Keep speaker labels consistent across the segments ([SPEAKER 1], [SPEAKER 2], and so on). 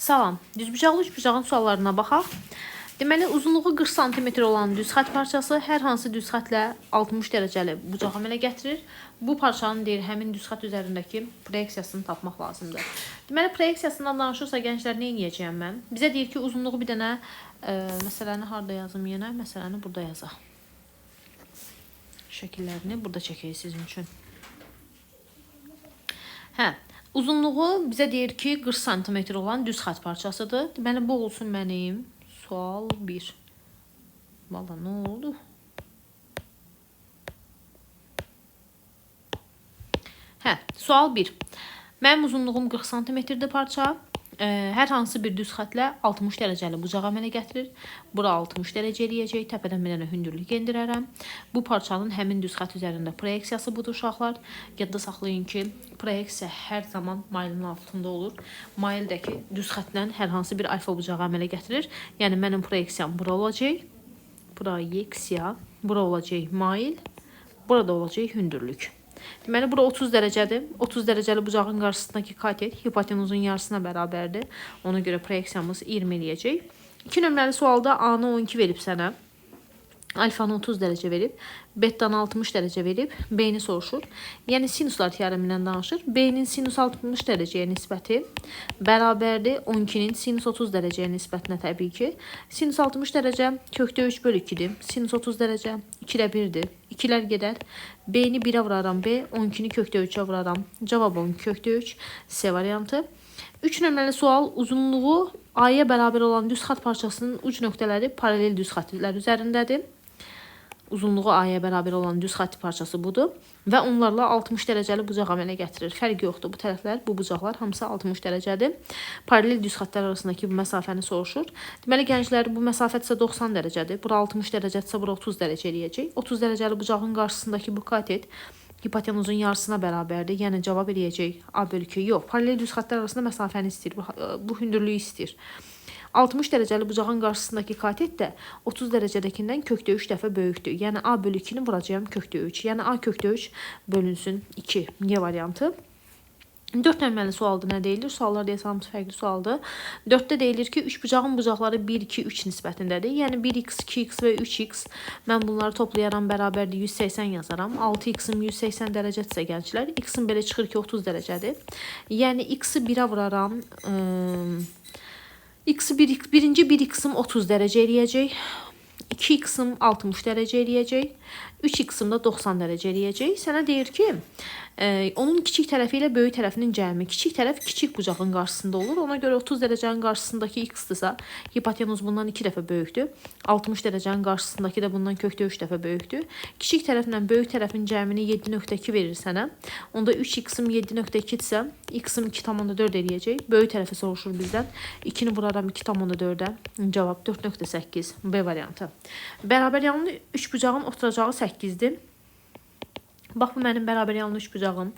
[SPEAKER 1] Salam. Düzbucaqlı üçbucağın suallarına baxaq. Deməli, uzunluğu 40 sm olan düz xətt parçası hər hansı düz xəttlə 60 dərəcəli bucaq əmələ gətirir. Bu parçanın deyir, həmin düz xətt üzərindəki proyeksiyasını tapmaq lazımdır. Deməli, proyeksiyasından danışırsa gənclər, nə edəcəyəm mən? Bizə deyir ki, uzunluğu bir dənə məsələni harda yazım yenə? Məsələni burada yazaq. Şəkillərini burada çəkək sizin üçün. Hə, uzunluğu bizə deyir ki, 40 sm olan düz xətt parçasıdır. Deməli, bu olsun mənim sual 1. Valla nə oldu? Hə, sual 1. Mənim uzunluğum 40 sm-dir parça. Hər hansı bir düz xəttlə 60 dərəcəli bucaq əmələ gətirir. Bura 60 dərəcə eləyəcək. Təpədən bir dənə hündürlük endirərəm. Bu parçanın həmin düz xətt üzərində proyeksiyası budur uşaqlar. Yadda saxlayın ki, proyeksiya hər zaman mailin altında olur. Maildəki düz xəttlə hər hansı bir alfa bucağı əmələ gətirir. Yəni mənim proyeksiyam bura olacaq. Proyeksiya bura olacaq mail. Burada olacaq hündürlük. Deməli, bura 30 dərəcədir. 30 dərəcəli bucağın qarşısındakı katet hipotenuzun yarısına bərabərdir. Ona görə proyeksiyamız 20 eləyəcək. 2 nömrəli sualda A-nı 12 verib sənə. Alfanı 30 dərəcə verib, betanı 60 dərəcə verib, B-ni soruşur. Yəni sinuslar teoremindən danışır. B-nin sinus 60 dərəcəyə nisbəti bərabərdir 12-nin sinus 30 dərəcəyə nisbətinə təbii ki. Sinus 60 dərəcə kökdə 3 bölü 2-dir. Sinus 30 dərəcə 2-də 1-dir. 2-lər gedər. B-ni 1-ə vuraram B, 12-ni kökdə 3-ə vuraram. Cavab 12 kökdə 3. C variantı. 3 nömrəli sual uzunluğu A-ya bərabər olan düz xətt parçasının uc nöqtələri paralel düz xəttlər üzərindədir. Uzunluğu A-ya bərabər olan düz xətt parçası budur və onlarla 60 dərəcəli bucaq əmələ gətirir. Fərqi yoxdur. Bu tərəflər, bu bucaqlar hamısı 60 dərəcədir. Paralel düz xəttlər arasındakı bu məsafəni soruşur. Deməli, gənclər, bu məsafədirsə 90 dərəcədir. Bura 60 dərəcədirsə, bura 30 dərəcə eləyəcək. 30 dərəcəli bucağın qarşısındakı bu katet hipotenuzun yarısına bərabərdir. Yəni cavab eləyəcək A bölü 2. Yox, paralel düz xəttlər arasında məsafəni istəyir. Bu hündürlüyü istəyir. 60 dərəcəli bucağın qarşısındakı katet də 30 dərəcədəkindən kökdə 3 dəfə böyükdür. Yəni A bölü 2-ni vuracağam kökdə 3. Yəni A kökdə 3 bölünsün 2. G variantı. 4 nömrəli sualda nə deyilir? Suallar deyəsən hamısı fərqli sualdır. 4-də deyilir ki, üçbucağın bucaqları 1, 2, 3 nisbətindədir. Yəni 1x, 2x və 3x. Mən bunları toplayaram, bərabərdir 180 yazaram. 6x-im 180 dərəcədirsə gənclər, x-im belə çıxır ki, 30 dərəcədir. Yəni x-i 1-ə vuraram. X-i birinci 1x-im 30 dərəcə eləyəcək. 2x-im 60 dərəcə eləyəcək. 3x-im də 90 dərəcə eləyəcək. Sənə deyir ki, onun kiçik tərəfi ilə böyük tərəfinin cəmi. Kiçik tərəf kiçik bucağın qarşısında olur. Ona görə 30 dərəcənin qarşısındakı x-dirsə, hipotenuz bundan 2 dəfə böyükdür. 60 dərəcənin qarşısındakı da bundan kökdə 3 dəfə böyükdür. Kiçik tərəflə böyük tərəfin cəmini 7.2 verir sənə. Onda 3x-im 7.2-dirsə, x-im 2.4 eləyəcək. Böyük tərəfi soruşur bizdən. 2-ni vuraram 2.4-ə. Cavab 4.8. B variantı. Bərabər yanlı üçbucağın oturacağı 8-dir. Bax, bu mənim bərabər yanlı üçbucağım.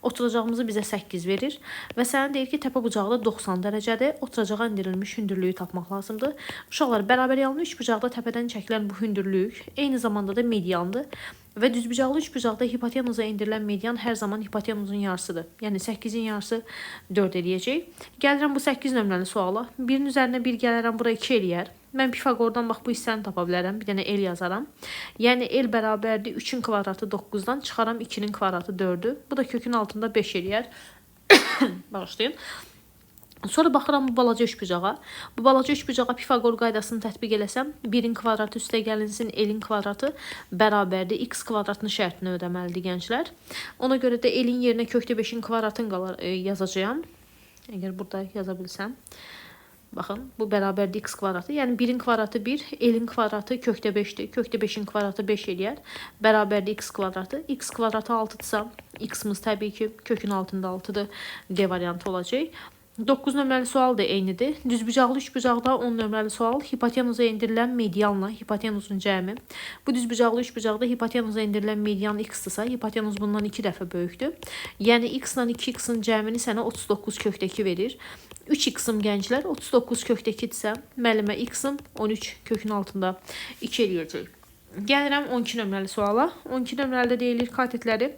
[SPEAKER 1] Oturacağımızı bizə 8 verir. Və sənə deyir ki, təpə bucağı da 90 dərəcədir. Oturacağa endirilmiş hündürlüyü tapmaq lazımdır. Uşaqlar, bərabər yanlı üçbucaqda təpədən çəkilən bu hündürlük eyni zamanda da mediandır. Və düzbucaqlı üçbucaqda hipotenuza endirilən median hər zaman hipotenuzun yarısıdır. Yəni 8-in yarısı 4 eləyəcək. Gəlirəm bu 8 nömrəli suala. 1-in üzərinə 1 gələrəm, bura 2 eləyər. Mən Pifaqordan bax bu hissəni tapa bilərəm. Bir dənə L yazaram. Yəni L bərabərdir 3-ün kvadratı 9-dan çıxaram 2-nin kvadratı 4-ü. Bu da kökün altında 5 eləyər. Bağışlayın. Sonra baxıram bu balaca üçbucağa. Bu balaca üçbucağa Pifaqor qaydasını tətbiq eləsəm, 1-in kvadratı üstə gəlinsin, L-in kvadratı bərabərdir. X kvadratının şərtini ödəməlidir gənclər. Ona görə də L-in yerinə kökdə 5-in kvadratını qalar, yazacağam. Əgər burada yaza bilsəm. Baxın, bu bərabərdir x kvadratı. Yəni 1-in kvadratı 1, L-in kvadratı kökdə 5-dir. Kökdə 5-in kvadratı 5 eləyər. Bərabərdir x kvadratı. X kvadratı 6-dırsa, x-imiz təbii ki, kökün altında 6-dır. D variantı olacaq. 9 nömrəli sual da eynidir. Düzbucaqlı üçbucaqda 10 nömrəli sual hipotenuza endirilən medianla hipotenuzun cəmi. Bu düzbucaqlı üçbucaqda hipotenuza endirilən median x-dırsa, hipotenuz bundan 2 dəfə böyükdür. Yəni x ilə 2x-in cəmini sənə 39 kökdə 2 verir. 3x-im gənclər 39 kökdə 2-dirsə, müəllimə x-im 13 kökün altında 2 eləyəcək. Gəlirəm 12 nömrəli suala. 12 nömrəlidə deyilir katetləri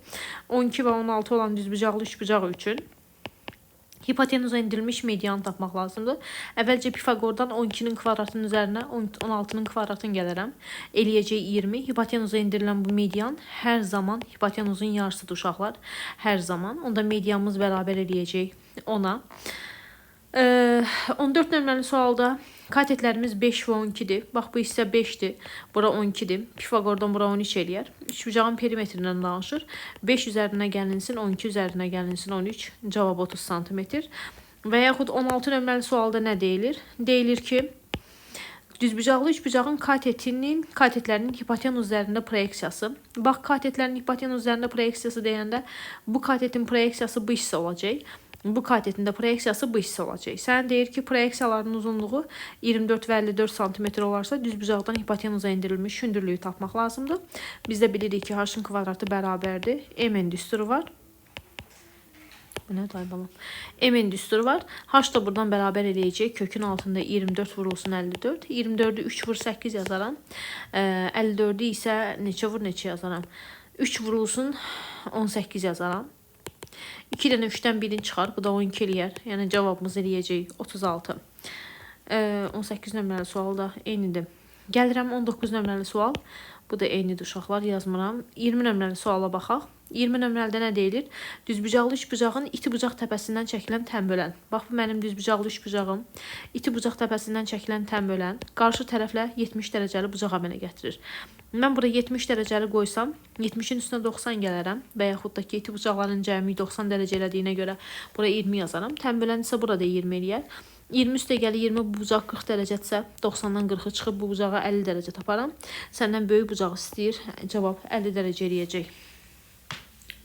[SPEAKER 1] 12 və 16 olan düzbucaqlı üçbucaq üçün Hipotenuza endirilmiş medianı tapmaq lazımdır. Əvvəlcə Pifaqordan 12-nin kvadratının üzərinə 16-nın kvadratını gələrəm. Eləyəcək 20. Hipotenuza endirilən bu median hər zaman hipotenuzun yarısıdır uşaqlar. Hər zaman. Onda medianımız bərabər eləyəcək 10-a. 14 nömrəli sualda katetlərimiz 5 və 12-dir. Bax, bu hissə 5-dir, bura 12-dir. Pifaqordan bura 13 eləyər. Üçbucağın perimetrindən danışır. 5 üzərinə gəlinsin, 12 üzərinə gəlinsin, 13. Cavab 30 sm. Və yaxud 16 nömrəli sualda nə deyilir? Deyilir ki, düzbucaqlı üçbucağın katetlərinin hipotenuz üzərində proyeksiyası. Bax, katetlərin hipotenuz üzərində proyeksiyası deyəndə bu katetin proyeksiyası bu hissə olacaq. Bu katetin də proyeksiyası bu hissə olacaq. Sən deyir ki, proyeksiyaların uzunluğu 24 və 54 sm olarsa, düzbucaqdan hipotenuza endirilmiş hündürlüyü tapmaq lazımdır. Biz də bilirik ki, h-ın kvadratı bərabərdir. M düsturu var. Bu nə daybalam? M düsturu var. H da buradan bərabər eləyəcək. Kökün altında 24 vurulsun 54. 24-ü 3 vur 8 yazaram. 54-ü isə neçə vur neçə yazaram? 3 vurulsun 18 yazaram. 2 dənə 3-dən birini çıxar. Bu da 12 eləyər. Yəni cavabımız eləyəcək 36. 18 nömrəli sual da eynidir. Gəlirəm 19 nömrəli sual. Bu da eynidir uşaqlar, yazmıram. 20 nömrəli suala baxaq. 20 nömrəlidə nə deyilir? Düzbucaqlı üçbucağın iti bucaq təpəsindən çəkilən tənbölən. Bax, bu mənim düzbucaqlı üçbucağım. İti bucaq təpəsindən çəkilən tənbölən qarşı tərəflə 70 dərəcəli bucaq əmələ gətirir. Mən bura 70 dərəcəli qoysam, 70-in üstünə 90 gələrəm və yaxud da ki, iti bucaqların cəmi 90 dərəcə elədiyinə görə bura 20 yazaram. Tənbölən isə burada 20 eləyər. 20 üstə gəli 20, bu bucaq 40 dərəcədirsə, 90-dan 40-ı çıxıb bu bucağa 50 dərəcə taparam. Səndən böyük bucağı istəyir, cavab 50 dərəcə eləyəcək.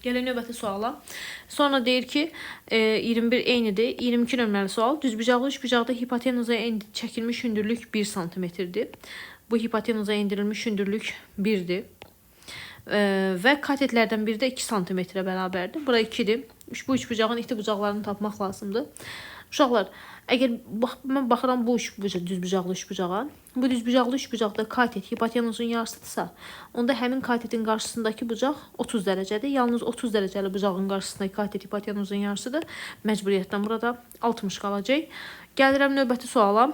[SPEAKER 1] Gəlin növbəti suala. Sonra deyir ki, 21 eynidir. 22 nömrəli sual. Düzbucaqlı üçbucaqda hipotenuza çəkilmiş hündürlük 1 sm-dir. Bu hipotenuza endirilmiş hündürlük 1-dir. Və katetlərdən biri də 2 sm-ə bərabərdir. Bura 2-dir. Bu üçbucağın iti bucaqlarını tapmaq lazımdır. Uşaqlar, əgər bax, mən baxıram bu üçbucaq, düzbucaqlı üçbucağa. Bu düzbucaqlı üçbucaqda katet hipotenuzun yarısıdırsa, onda həmin katetin qarşısındakı bucaq 30 dərəcədir. Yalnız 30 dərəcəli bucağın qarşısındakı katet hipotenuzun yarısıdır. Məcburiyyətdən burada 60 qalacaq. Gəlirəm növbəti suala.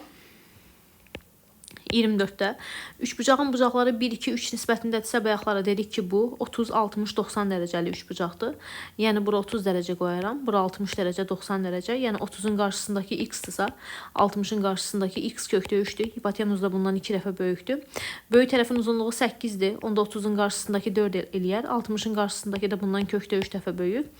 [SPEAKER 1] 24-də üçbucağın bucaqları 1, 2, 3 nisbətindədirsə, bayaqlara dedik ki, bu 30, 60, 90 dərəcəli üçbucaqdır. Yəni, bura 30 dərəcə qoyaram, bura 60 dərəcə, 90 dərəcə. Yəni, 30-un qarşısındakı x-dirsə, 60-ın qarşısındakı x kökdə 3-dür. Hipotenuz da bundan 2 dəfə böyükdür. Böyük tərəfin uzunluğu 8-dir. Onda 30-un qarşısındakı 4 eləyər. 60-ın qarşısındakı da bundan kökdə 3 dəfə böyük.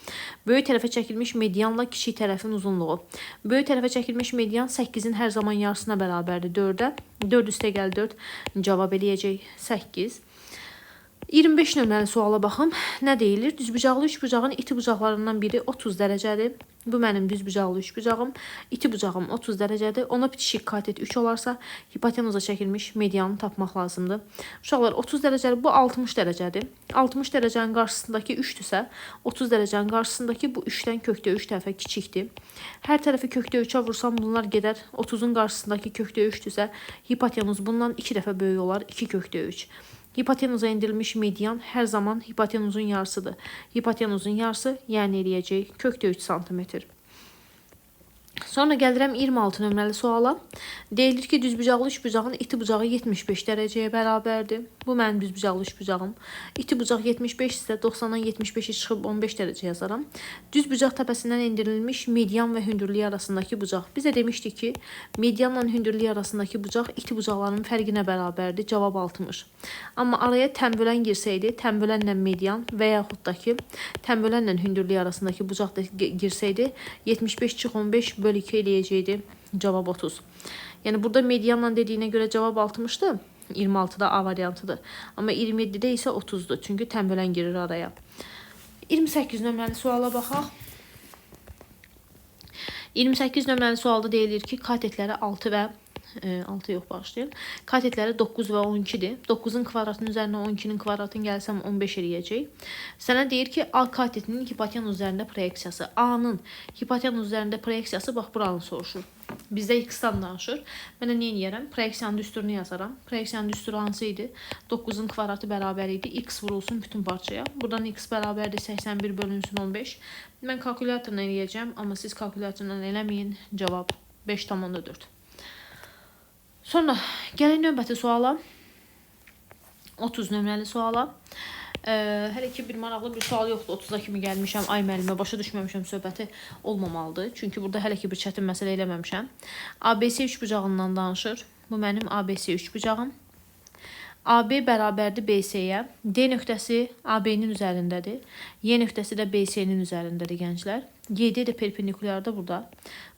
[SPEAKER 1] Böyük tərəfə çəkilmiş medianla kiçik tərəfin uzunluğu. Böyük tərəfə çəkilmiş median 8-in hər zaman yarısına bərabərdir 4-ə. 4 üstə gəl 4 cavab eləyəcək 8. 25 nömrəli suala baxım. Nə deyilir? Düzbucaqlı üçbucağın iti bucaqlarından biri 30 dərəcədir. Bu mənim düzbucaqlı üçbucağım. İti bucağım 30 dərəcədir. Ona bitişik katet 3 olarsa, hipotenuza çəkilmiş medianı tapmaq lazımdır. Uşaqlar, 30 dərəcəli bu 60 dərəcədir. 60 dərəcənin qarşısındakı 3-dürsə, 30 dərəcənin qarşısındakı bu 3-dən kökdə 3 dəfə kiçikdir. Hər tərəfi kökdə 3-ə vursam bunlar gedər. 30-un qarşısındakı kökdə 3-dürsə, hipotenuz bundan 2 dəfə böyük olar. 2 kökdə 3. Hipotenuza endirilmiş median hər zaman hipotenuzun yarısıdır. Hipotenuzun yarısı, yəni eləyəcək kökdə 3 sm. Sonra gəlirəm 26 nömrəli suala. Deyilir ki, düzbucaqlı üçbucağın iti bucağı 75 dərəcəyə bərabərdir. Bu mənim düzbucaqlı üçbucağım. İti bucaq 75 isə 90-dan 75-i çıxıb 15 dərəcə yazaram. Düz bucaq təpəsindən endirilmiş median və hündürlük arasındakı bucaq. Bizə demişdik ki, medianla hündürlük arasındakı bucaq iti bucaqların fərqinə bərabərdir. Cavab 60. Amma araya tənbölən girsəydi, tənbölənlə median və yaxud da ki, tənbölənlə hündürlük arasındakı bucaq da girsəydi, 75 çıx 15 böl 2 eləyəcəkdi. Cavab 30. Yəni burada medianla dediyinə görə cavab 60-dır. 26-da A variantıdır. Amma 27-də isə 30-dur. Çünki tənbölən girir araya. 28 nömrəli suala baxaq. 28 nömrəli sualda deyilir ki, katetləri 6 və 6 yox, bağışlayın. Katetləri 9 və 12-dir. 9-un kvadratının üzərinə 12-nin kvadratını gəlsəm 15 eləyəcək. Sənə deyir ki, A katetinin hipotenuz üzərində proyeksiyası. A-nın hipotenuz üzərində proyeksiyası, bax buranı soruşur. Bizdə x-dan danışır. Mən də nə eləyərəm? Proyeksiyanın düsturunu yazaram. Proyeksiyanın düsturu hansı idi? 9-un kvadratı bərabər idi. X vurulsun bütün parçaya. Buradan x bərabərdir 81 bölünsün 15. Mən kalkulyatorla eləyəcəm, amma siz kalkulyatorla eləməyin. Cavab 5,4. Sonra gəlin növbəti suala. 30 nömrəli suala. Hələ ki bir maraqlı bir sual yoxdur. 30-a kimi gəlmişəm. Ay müəllimə, başa düşməmişəm söhbəti olmamalıdır. Çünki burada hələ ki bir çətin məsələ eləməmişəm. ABC üçbucağından danışır. Bu mənim ABC üçbucağım. AB bərabərdir BC-yə. D nöqtəsi AB-nin üzərindədir. Y nöqtəsi də BC-nin üzərindədir gənclər. YD də perpendikulyarda burada.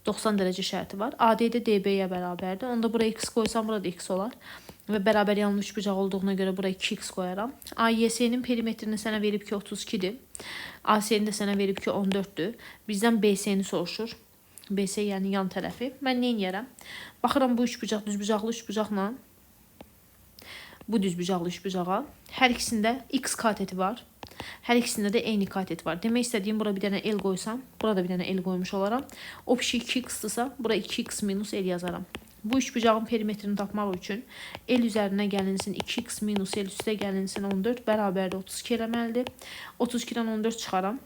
[SPEAKER 1] 90 dərəcə şərti var. AD də DB-yə bərabərdir. Onda bura x qoysam, burada x olar. Və bərabər yanlı üçbucaq olduğuna görə bura 2x qoyaram. AYS-nin perimetrini sənə verib ki 32-dir. AC-ni də sənə verib ki 14-dür. Bizdən BC-ni soruşur. BC yəni yan tərəfi. Mən nə eləyərəm? Baxıram bu üçbucaq düzbucaqlı üçbucaqla bu düzbucaqlı üçbucağa. Hər ikisində x kateti var. Hər ikisində də eyni katet var. Demək istədiyim bura bir dənə L qoysam, burada bir dənə L qoymuş olaram. O pişik 2x-dırsa, bura 2x minus L yazaram. Bu üçbucağın perimetrini tapmaq üçün L üzərinə gəlinsin 2x minus L üstə gəlinsin 14 bərabərdir 32 eləməlidir. 32-dən 14 çıxaram.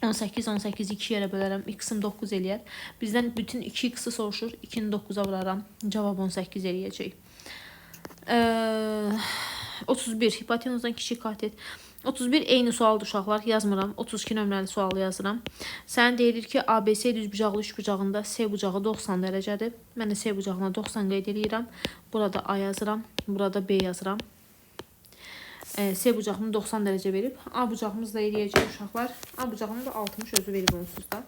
[SPEAKER 1] 18, 18-i 2 yerə bölərəm. X-im 9 eləyər. Bizdən bütün 2x-i soruşur. 2-ni 9-a vuraram. Cavab 18 eləyəcək. 31 hipotenuzdan kiçik katet. 31 eyni sualdır uşaqlar. Yazmıram. 32 nömrəli sualı yazıram. Sən deyilir ki, ABC düzbucaqlı üçbucağında C bucağı 90 dərəcədir. Mən də C bucağına 90 qeyd eləyirəm. Burada A yazıram. Burada B yazıram. C bucağını 90 dərəcə verib. A bucağımız da eləyəcək uşaqlar. A bucağını da 60 özü verib onsuz da.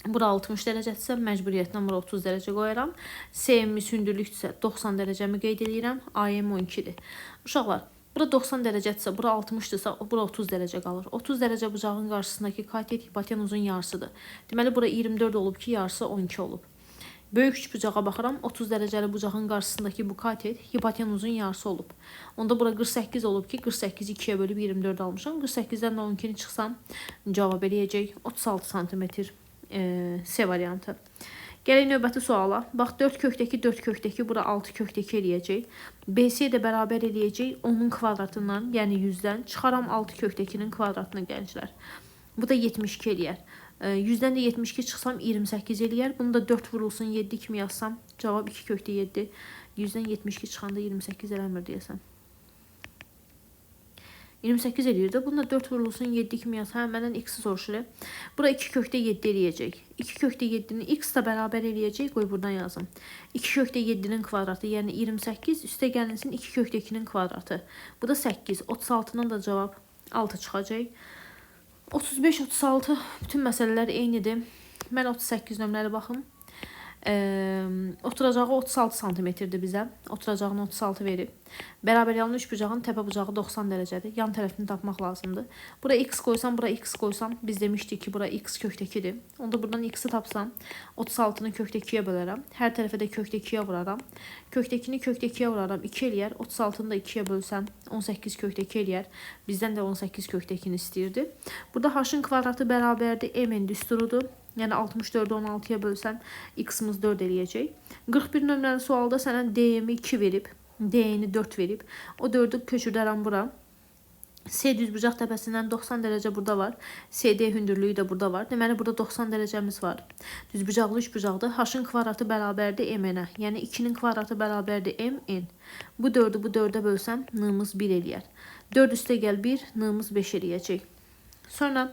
[SPEAKER 1] Bura 60 dərəcədirsə, məcburiyyətdən bura 30 dərəcə qoyaram. C-miz hündürlükdürsə 90 dərəcəmi qeyd eləyirəm. AM 12-dir. Uşaqlar, bura 90 dərəcədirsə, bura 60-dırsa, bura 30 dərəcə qalır. 30 dərəcə bucağın qarşısındakı katet hipotenuzun yarısıdır. Deməli, bura 24 olub ki, yarısı 12 olub. Böyük üçbucağa baxıram. 30 dərəcəli bucağın qarşısındakı bu katet hipotenuzun yarısı olub. Onda bura 48 olub ki, 48-i 2-yə bölüb 24 almışam. 48-dən də 12-ni çıxsam cavab eləyəcək 36 sm. C variantı. Gələk növbəti suala. Bax 4 kökdəki 4 kökdəki bura 6 kökdəki eləyəcək. BC də bərabər eləyəcək 10-un kvadratından, yəni 100-dən çıxaram 6 kökdəkinin kvadratını gənclər. Bu da 72 eləyər. 100-dən də 72 çıxsam 28 eləyər. Bunu da 4 vurulsun 7 kimi yazsam cavab 2 kökdə 7. 100-dən 72 çıxanda 28 eləmir deyəsən. 28 eləyir də. Bunu da 4 vurulsun 7 kimi yaz. Hə, məndən x-i soruşur. Bura 2 kökdə 7 eləyəcək. 2 kökdə 7-ni x da bərabər eləyəcək. Qoy buradan yazım. 2 kökdə 7-nin kvadratı, yəni 28 üstə gəlinsin 2 kökdə 2-nin kvadratı. Bu da 8. 36-dan da cavab 6 çıxacaq. 35, 36 bütün məsələlər eynidir. Mən 38 nömrəli baxım. Oturacağı 36 santimetrdir bizə. Oturacağını 36 verib. Bərabər yanlı üçbucağın təpə bucağı 90 dərəcədir. Yan tərəfini tapmaq lazımdır. Bura x qoysam, bura x qoysam, biz demişdik ki, bura x kökdəkidir. Onda buradan x-i tapsam, 36-nı kökdə 2-yə bölərəm. Hər tərəfə də kökdə 2-yə vuraram. Kökdəkini kökdə 2-yə vuraram, 2 eləyər. 36-nı da 2-yə bölsəm, 18 kökdə 2 eləyər. Bizdən də 18 kökdə 2-ni istəyirdi. Burada h-ın kvadratı bərabərdir. M-in düsturudur. Yəni 64-ü 16-ya bölsəm, x-imiz 4 eləyəcək. 41 nömrəli sualda sənə DM-i 2 verib, D-ni 4 verib. O 4-ü köçürdərəm bura. C düzbucaq təpəsindən 90 dərəcə burada var. CD hündürlüyü də burada var. Deməli, burada 90 dərəcəmiz var. Düzbucaqlı üçbucaqdır. H-ın kvadratı bərabərdir MN-ə. Yəni 2-nin kvadratı bərabərdir MN. Bu 4-ü bu 4-ə bölsəm, N-imiz 1 eləyər. 4 üstə gəl 1, N-imiz 5 eləyəcək. Sonra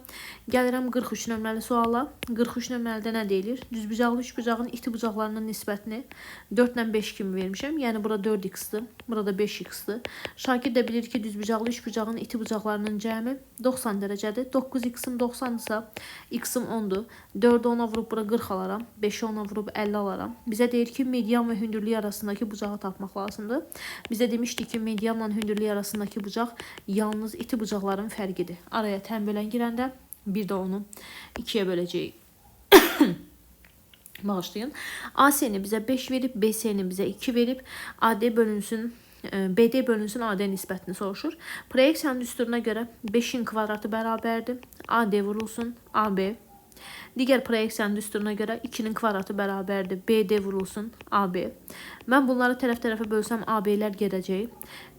[SPEAKER 1] gəlirəm 43 nömrəli suala. 43 nömrəlidə nə deyilir? Düzbucaqlı üçbucağın iti bucaqlarının nisbətini 4 ilə 5 kimi vermişəm. Yəni bura 4x-dir, burada 5x-dir. Şagird də bilir ki, düzbucaqlı üçbucağın iti bucaqlarının cəmi 90 dərəcədir. 9x-im 90-dırsa, x-im 10-dur. 4-ü 10-a vurub bura 40 alaram. 5-i 10-a vurub 50 alaram. Bizə deyir ki, median və hündürlük arasındakı bucağı tapmaq lazımdır. Bizə demişdik ki, medianla hündürlük arasındakı bucaq yalnız iti bucaqların fərqidir. Araya tən bölən girəndə bir də onu 2-yə böləcəyik. Bağışlayın. AC-ni bizə 5 verib, BC-ni bizə 2 verib, AD bölünsün, BD bölünsün AD nisbətini soruşur. Proyeksiyanın düsturuna görə 5-in kvadratı bərabərdir. AD vurulsun AB. Digər proyeksiyanın düsturuna görə 2-nin kvadratı bərabərdir BD vurulsun AB. Mən bunları tərəf-tərəfə bölsəm AB-lər gedəcək.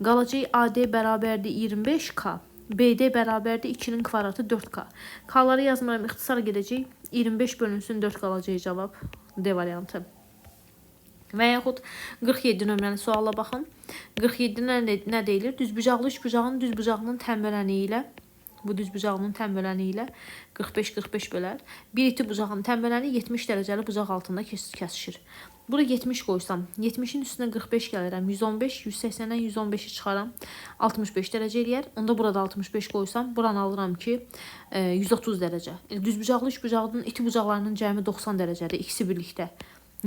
[SPEAKER 1] Qalacaq AD bərabərdir 25K. BD bərabərdir 2-nin kvadratı 4K. K-ları yazmıram, ixtisar gedəcək. 25 bölünsün 4 qalacaq cavab D variantı. Və yaxud 47 nömrəli suala baxın. 47 nə deyilir? Düzbucaqlı üçbucağın düzbucağının tənböləni ilə, bu düzbucağının tənböləni ilə 45-45 bölər. Bir iti bucağın tənböləni 70 dərəcəli bucaq altında kəsişir. Bura 70 qoysam, 70-in üstünə 45 gəlirəm. 115, 180-dən 115-i çıxaram. 65 dərəcə eləyər. Onda burada 65 qoysam, buranı alıram ki, 130 dərəcə. Düzbucaqlı üçbucağın iti bucaqlarının cəmi 90 dərəcədir, ikisi birlikdə.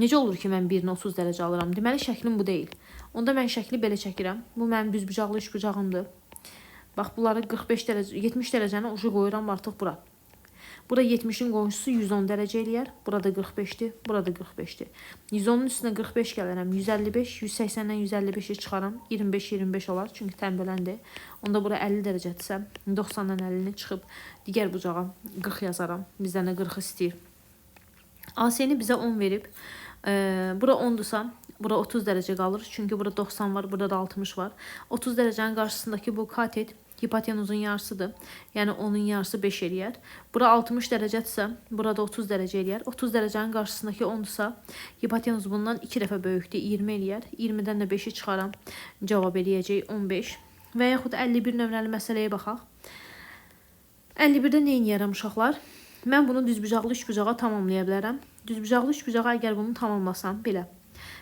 [SPEAKER 1] Necə olur ki, mən birini 30 dərəcə alıram? Deməli, şəklim bu deyil. Onda mən şəkli belə çəkirəm. Bu mənim düzbucaqlı üçbucağımdır. Bax, bunları 45 dərəcə, 70 dərəcəni ucu qoyuram artıq bura. Bura 70-in qonşusu 110 dərəcə eləyər. Burada 45-dir, burada 45-dir. 110-un üstünə 45 gəlirəm. 155, 180-dən 155-i çıxaram. 25-25 olar, çünki tənbələndir. Onda bura 50 dərəcədirsə, 90-dan 50-ni çıxıb digər bucağa 40 yazaram. Bizdən də 40 istəyir. AC-ni bizə 10 verib. Bura 10-dursa, bura 30 dərəcə qalır. Çünki bura 90 var, burada da 60 var. 30 dərəcənin qarşısındakı bu katet hipotenuzun yarısıdır. Yəni onun yarısı 5 eləyər. Bura 60 dərəcədirsə, burada 30 dərəcə eləyər. 30 dərəcənin qarşısındakı 10-dursa, hipotenuz bundan 2 dəfə böyükdür, 20 eləyər. 20-dən də 5-i çıxaram, cavab eləyəcək 15. Və yaxud 51 nömrəli məsələyə baxaq. 51-də nə eləyərəm uşaqlar? Mən bunu düzbucaqlı üçbucağa tamamlaya bilərəm. Düzbucaqlı üçbucağa əgər bunu tamamlasam, belə.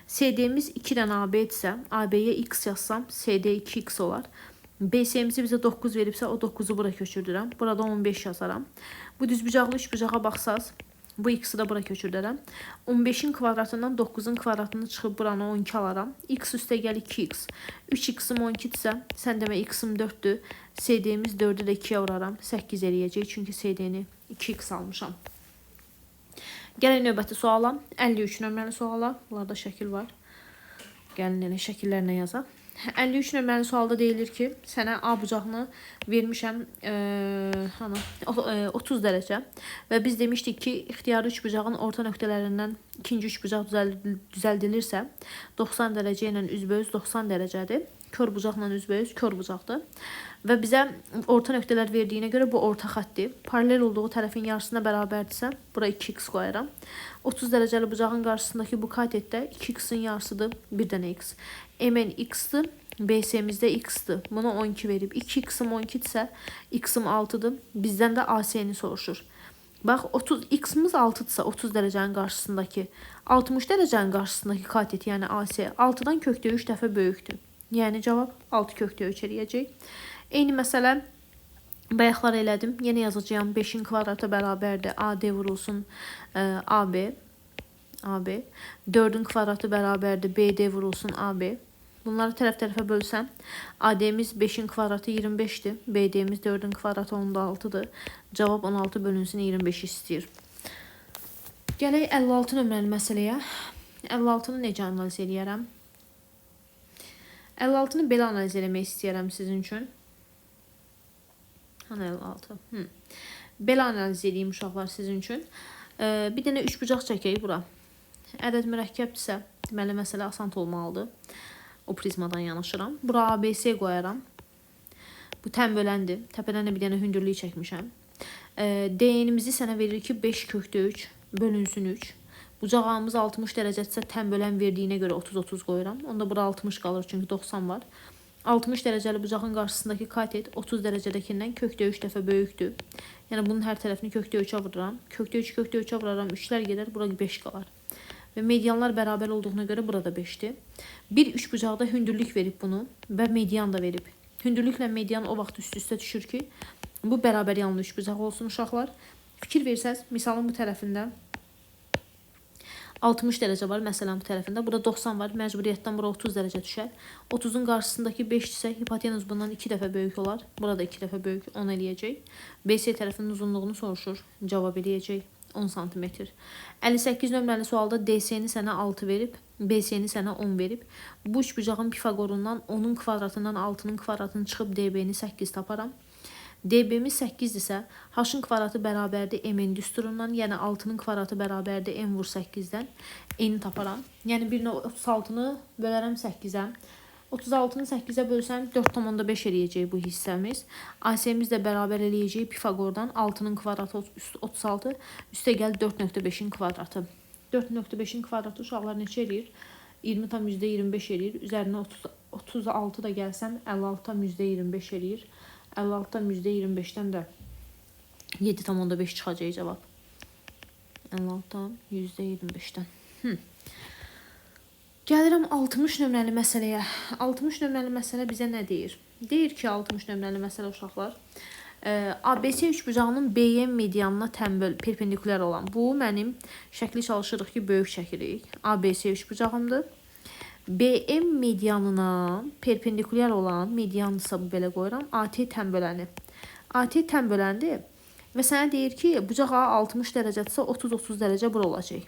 [SPEAKER 1] CD-miz 2 dənə AB-dirsə, AB-yə x yazsam, CD 2x olar. BC-mizi bizə 9 veribsə, o 9-u bura köçürdürəm. Burada 15 yazaram. Bu düzbucaqlı üçbucağa baxsaz, bu x-i də bura köçürdürəm. 15-in kvadratından 9-un kvadratını çıxıb buranı 12 alaram. X üstə gəl 2x. 3x-im 12-dirsə, sən demə x-im 4-dür. CD-miz 4-ü də 2-yə vuraram. 8 eləyəcək, çünki CD-ni 2x almışam. Gəlin növbəti suala. 53 nömrəli suala. Bunlarda şəkil var. Gəlin elə şəkillərlə yazaq. 53 nömrəli sualda deyilir ki, sənə A bucağını vermişəm 30 dərəcə və biz demişdik ki, ixtiyari üçbucağın orta nöqtələrindən ikinci üçbucaq düzəldilirsə 90 dərəcə ilə üzbəüz 90 dərəcədir. Kör bucaqla üzbəüz kör bucaqdır. Və bizə orta nöqtələr verdiyinə görə bu orta xəttdir. Paralel olduğu tərəfin yarısına bərabərdirsə, bura 2x qoyaram. 30 dərəcəli bucağın qarşısındakı bu katetdə 2x-in yarısıdır, bir dənə x. MN x-dir, BC-mizdə x-dir. Buna 12 verib. 2x-im 12-dirsə, x-im 6-dır. Bizdən də AC-ni soruşur. Bax, 30, x-imiz 6-dırsa 30 dərəcənin qarşısındakı, 60 dərəcənin qarşısındakı katet, yəni AC, 6-dan kökdə 3 dəfə böyükdür. Yəni cavab 6 kökdə 3 eləyəcək. Eyni məsələ bayaqlar elədim. Yenə yazacağam 5-in kvadratı bərabərdir. AD vurulsun AB. AB. 4-ün kvadratı bərabərdir. BD vurulsun AB. Bunları tərəf-tərəfə bölsəm, AD-miz 5-in kvadratı 25-dir. BD-miz 4-ün kvadratı 16-dır. Cavab 16 bölünsün 25 istəyir. Gələk 56 nömrəli məsələyə. 56-nı necə analiz eləyərəm? 56-nı belə analiz eləmək istəyirəm sizin üçün. Hani 56? Belə analiz eləyim uşaqlar sizin üçün. Bir dənə üçbucaq çəkək bura. Ədəd mürəkkəbdirsə, deməli məsələ asan olmalıdır. O prizmadan yanaşıram. Bura ABC qoyaram. Bu tənböləndir. Təpədən də bir dənə hündürlük çəkmişəm. DN-imizi sənə verir ki, 5 kökdə 3 bölünsün 3. Bucağımız 60 dərəcədirsə tənbölən verdiyinə görə 30-30 qoyuram. Onda bura 60 qalır çünki 90 var. 60 dərəcəli bucağın qarşısındakı katet 30 dərəcədəkindən kökdə 3 dəfə böyükdür. Yəni bunun hər tərəfini kökdə 3-ə vururam. Kökdə 3 kökdə 3-ə vuraram. 3-lər gedər, bura 5 qalar. Və medianlar bərabər olduğuna görə burada 5-dir. Bir üçbucaqda hündürlük verib bunu və median da verib. Hündürlüklə median o vaxt üst-üstə düşür ki, bu bərabər yanlı üçbucaq olsun uşaqlar. Fikir versəz, misalın bu tərəfində 60 dərəcə var, məsələn bu tərəfində. Burada 90 var, məcburiyyətdən bura 30 dərəcə düşər. 30-un qarşısındakı 5 isə hipotenuz bundan 2 dəfə böyük olar. Burada 2 dəfə böyük 10 eləyəcək. BC tərəfinin uzunluğunu soruşur, cavab eləyəcək 10 sm. 58 nömrəli sualda DC-ni sənə 6 verib, BC-ni sənə 10 verib. Bu üçbucağın Pifaqorundan 10-un kvadratından 6-nın kvadratını çıxıb DB-ni 8 taparam. DB-miz 8-dirsə, H-ın kvadratı bərabərdir M-in düsturundan, yəni 6-nın kvadratı bərabərdir M vur 8-dən. N-i taparam. Yəni 1,36-nı bölərəm 8-ə. 36-nı 8-ə bölsəm 4,5 eləyəcək bu hissəmiz. AC-miz də bərabər eləyəcək Pifaqordan 6-nın kvadratı 36, üstə gəl 4,5-in kvadratı. 4,5-in kvadratı uşaqlar neçə eləyir? 20,25 eləyir. Üzərinə 36 da gəlsəm 56,25 eləyir. 56,25-dən də 7,5 çıxacaq cavab. 56,25-dən. Gəlirəm 60 nömrəli məsələyə. 60 nömrəli məsələ bizə nə deyir? Deyir ki, 60 nömrəli məsələ uşaqlar, ABC üçbucağının BM medianına tənbəl perpendikulyar olan. Bu mənim şəkli çalışırıq ki, böyük çəkirik. ABC üçbucağımdır. BM medianına perpendikulyar olan, mediandırsa bu belə qoyuram, AT tənböləni. AT tənböləndir və sənə deyir ki, bucaq A 60 dərəcədirsə 30-30 dərəcə bura olacaq.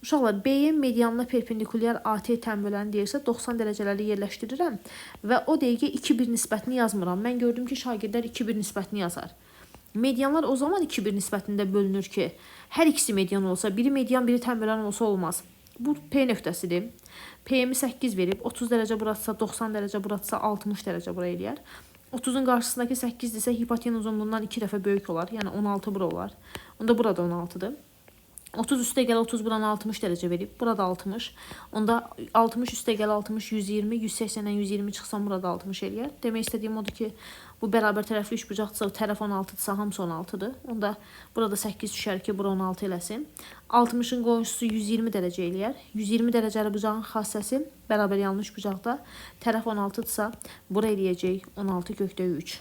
[SPEAKER 1] Uşaqlar, BM medianına perpendikulyar AT tənböləni deyirsə 90 dərəcələri yerləşdirirəm və o dəqiqə 2-1 nisbətini yazmıram. Mən gördüm ki, şagirdlər 2-1 nisbətini yazar. Medianlar o zaman 2-1 nisbətində bölünür ki, hər ikisi median olsa, biri median, biri tənbölən olsa olmaz. Bu P nöqtəsidir. PM-i 8 verib, 30 dərəcə burasısa 90 dərəcə burasısa 60 dərəcə bura eləyər. 30-un qarşısındakı 8-dirsə hipoten uzunluğundan 2 dəfə böyük olar, yəni 16 bura olar. Onda burada 16-dır. 30 üstə gəl 30 buranı 60 dərəcə verib. Burada 60. Onda 60 üstə gəl 60 120, 180-dən 120 çıxsam burada 60 eləyər. Demək istədiyim odur ki, bu bərabər tərəfli üçbucaqdırsa, tərəf 16-dırsa hamısı 16-dır. Onda burada 8 düşər ki, bura 16 eləsin. 60-ın qonşusu 120 dərəcə eləyər. 120 dərəcəli bucağın xassəsi bərabər yanlı üçbucaqda tərəf 16-dırsa, bura eləyəcək 16 kökdə 3.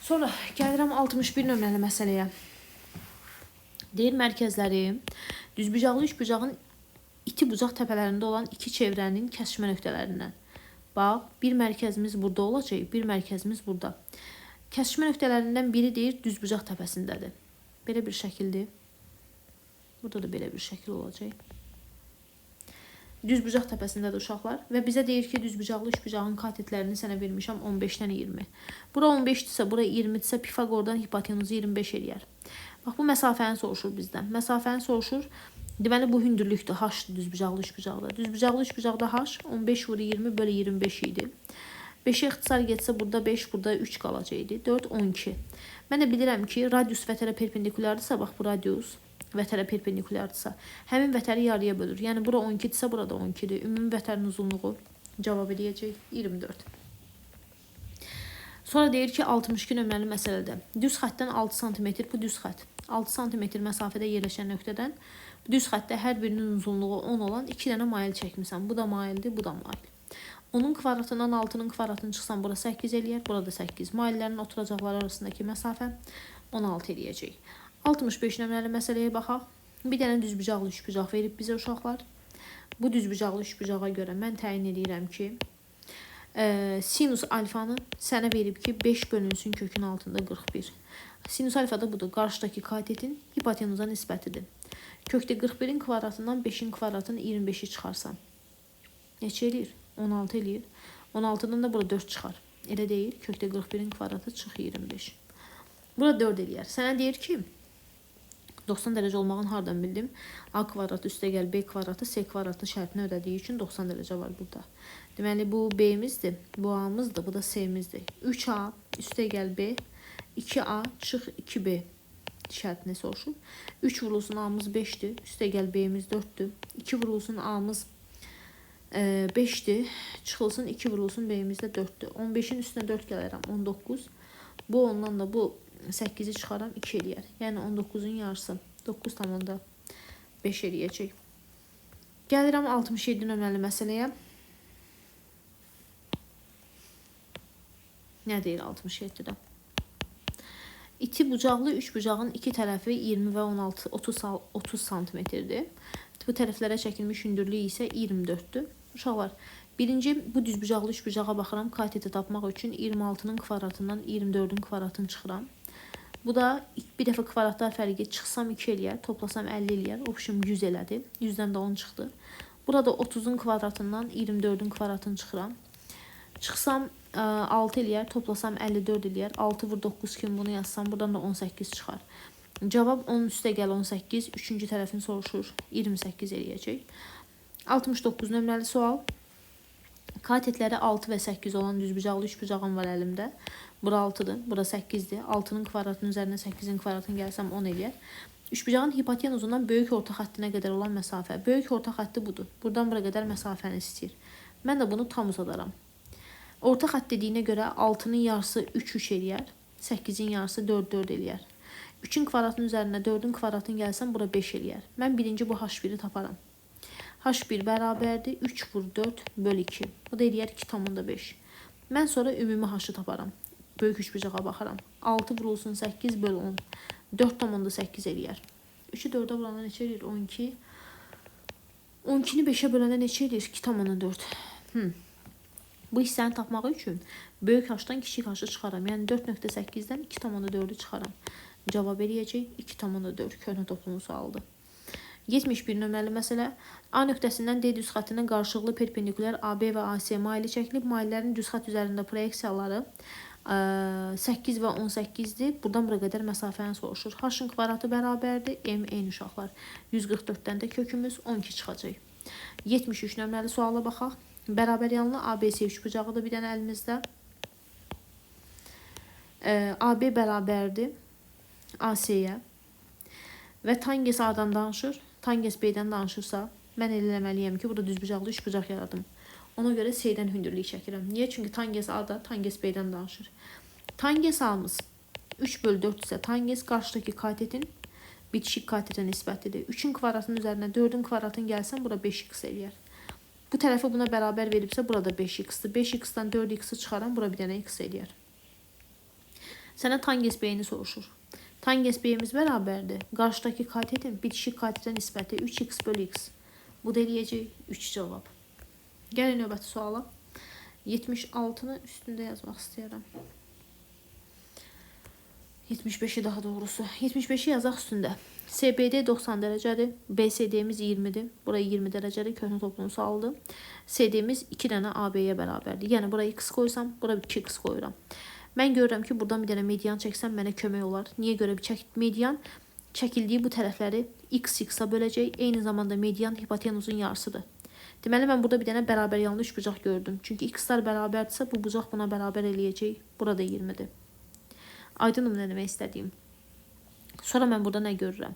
[SPEAKER 1] Sonra gəlirəm 61 nömrəli məsələyə. Deyir mərkəzləri düzbucaqlı üçbucağın iti bucaq təpələrində olan iki çevrənin kəsişmə nöqtələrindən. Bax, bir mərkəzimiz burada olacaq, bir mərkəzimiz burada. Kəsişmə nöqtələrindən biri deyir düzbucaq təpəsindədir. Belə bir şəkildir. Burada da belə bir şəkil olacaq. Düzbucaq təpəsindədir uşaqlar və bizə deyir ki, düzbucaqlı üçbucağın katetlərini sənə vermişəm 15-dən 20. Bura 15-dirsə, bura 20-dirsə, Pifaqordan hipotenuzu 25 eləyər. Bax, bu məsafəni soruşur bizdən. Məsafəni soruşur. Deməli, bu hündürlükdür. H-dır düzbucaqlı üçbucaqda. Düzbucaqlı üçbucaqda H 15 vuru 20 bölü 25 idi. 5-ə ixtisar getsə burada 5, burada 3 qalacaqdı. 4, 12. Mən də bilirəm ki, radius vətərə perpendikulyardırsa, bax bu radius vətərə perpendikulyardırsa, həmin vətəri yarıya bölür. Yəni, bura 12-dirsə, burada 12-dir. Ümumi vətərin uzunluğu cavab eləyəcək 24. Sonra deyir ki, 62 nömrəli məsələdə düz xəttdən 6 cm, bu düz xətt. 6 cm məsafədə yerləşən nöqtədən bu düz xəttdə hər birinin uzunluğu 10 olan 2 dənə mail çəkmisən. Bu da maildir, bu da mail. 10-un kvadratından 6-nın kvadratını çıxsan, bura 8 eləyər, burada 8. Maillərin oturacaqları arasındakı məsafə 16 eləyəcək. 65 nömrəli məsələyə baxaq. Bir dənə düzbucaqlı üçbucaq verib bizə uşaqlar. Bu düzbucaqlı üçbucağa görə mən təyin edirəm ki, sinus alfanı sənə verib ki, 5 bölünsün kökün altında 41. Sinus alfa da budur. Qarşıdakı katetin hipotenuza nisbətidir. Kökdə 41-in kvadratından 5-in kvadratını 25-i çıxarsan. Neçə eləyir? 16 eləyir. 16-dan da bura 4 çıxar. Elə deyil. Kökdə 41-in kvadratı çıx 25. Bura 4 eləyər. Sənə deyir ki, 90 dərəcə olmağını hardan bildim? A kvadratı üstə gəl B kvadratı C kvadratı şərtini ödədiyi üçün 90 dərəcə var burada. Deməli, bu B-mizdir, bu A-mızdır, bu da C-mizdir. 3A üstə gəl B, 2A çıx 2B şərtini soruşur. 3 vurulsun A-mız 5-dir, üstə gəl B-miz 4-dür. 2 vurulsun A-mız 5-dir, çıxılsın 2 vurulsun B-miz də 4-dür. 15-in üstünə 4 gələrəm, 19. Bu ondan da bu 8-i çıxaram, 2 eləyər. Yəni 19-un yarısı 9,5 eləyəcək. Gəlirəm 67 nömrəli məsələyə. Nə deyir 67-də? İti bucaqlı üçbucağın iki tərəfi 20 və 16, 30 santimetrdir. Bu tərəflərə çəkilmiş hündürlüyü isə 24-dür. Uşaqlar, birinci bu düzbucaqlı üçbucağa baxıram. Kateti tapmaq üçün 26-nın kvadratından 24-ün kvadratını çıxıram. Bu da bir dəfə kvadratlar fərqi çıxsam 2 eləyər, toplasam 50 eləyər. Opşum 100 elədi. 100-dən də 10 çıxdı. Burada 30-un kvadratından 24-ün kvadratını çıxıram. Çıxsam 6 eləyər, toplasam 54 eləyər. 6 vur 9 kimi bunu yazsam, buradan da 18 çıxar. Cavab 10 üstə gəl 18. Üçüncü tərəfini soruşur. 28 eləyəcək. 69 nömrəli sual. Katetləri 6 və 8 olan düzbucaqlı üçbucağım var əlimdə. Bura 6-dır, bura 8-dir. 6-nın kvadratının üzərinə 8-in kvadratını gəlsəm 10 eləyər. Üçbucağın hipotenuzundan böyük orta xəttinə qədər olan məsafə. Böyük orta xətti budur. Buradan bura qədər məsafəni istəyir. Mən də bunu tam uzadaram. Orta xətt dediyinə görə 6-nın yarısı 3, 3 eləyər. 8-in yarısı 4, 4 eləyər. 3-ün kvadratının üzərinə 4-ün kvadratını gəlsəm bura 5 eləyər. Mən birinci bu H1-i taparam. H1 bərabərdir 3 vur 4 böl 2. Bu da eləyər 2,5. Mən sonra ümumi H-ı taparam. Böyük üçbucağa baxaram. 6 vurulsun 8 böl 10. 4,8 eləyər. 3-ü 4-ə vuranda neçə eləyir? 12. 12-ni 5-ə böləndə neçə eləyir? 2,4. Bu hissəni tapmaq üçün böyük H-dan kiçik H-ı çıxaram. Yəni 4,8-dən 2,4-ü çıxaram. Cavab eləyəcək 2,4. Köhnə toplumun sualıdır. 71 nömrəli məsələ. A nöqtəsindən D düz xəttinə qarşılıqlı perpendikulyar AB və AC maili çəkilib. Maillərin düz xətt üzərində proyeksiyaları 8 və 18-dir. Buradan bura qədər məsafəni soruşur. H-ın kvadratı bərabərdir. M eyni uşaqlar. 144-dən də kökümüz 12 çıxacaq. 73 nömrəli suala baxaq. Bərabər yanlı ABC üçbucağı da bir dənə əlimizdə. AB bərabərdir AC-yə və tangens A-dan danışır. Tangens B-dən danışırsa, mən elə eləməliyəm ki, burada düzbucaqlı üçbucaq yaradım. Ona görə C-dən hündürlük çəkirəm. Niyə? Çünki tangens A da tangens B-dən danışır. Tangens A-mız 3 bölü 4 isə tangens qarşıdakı katetin bitişik katetə nisbətidir. 3-ün kvadratının üzərinə 4-ün kvadratını gəlsəm, bura 5x eləyər. Bu tərəfi buna bərabər veribsə, burada 5x-dir. 5x-dan 4x-i çıxaram, bura bir dənə x eləyər. Sənə tangens B-ni soruşur. Tangens B-miz bərabərdir. Qarşıdakı katetin bitişik katetə nisbəti 3x bölü x. Bu da eləyəcək 3 cavab. Gəlin növbəti suala. 76-nı üstündə yazmaq istəyirəm. 75-i daha doğrusu. 75-i yazaq üstündə. SBD 90 dərəcədir. BCD-miz 20-dir. Bura 20 dərəcədir. Köhnə toplumun sualıdır. CD-miz 2 dənə AB-yə bərabərdir. Yəni bura x qoysam, bura 2x qoyuram. Mən görürəm ki, buradan bir dənə median çəksəm mənə kömək olar. Niyə görə bir median çəkildiyi bu tərəfləri x x-a böləcək. Eyni zamanda median hipotenuzun yarısıdır. Deməli, mən burada bir dənə bərabər yanlı üçbucaq gördüm. Çünki x-lar bərabərdirsə, bu bucaq buna bərabər eləyəcək. Burada 20-dir. Aydınım nə demək istədiyim. Sonra mən burada nə görürəm?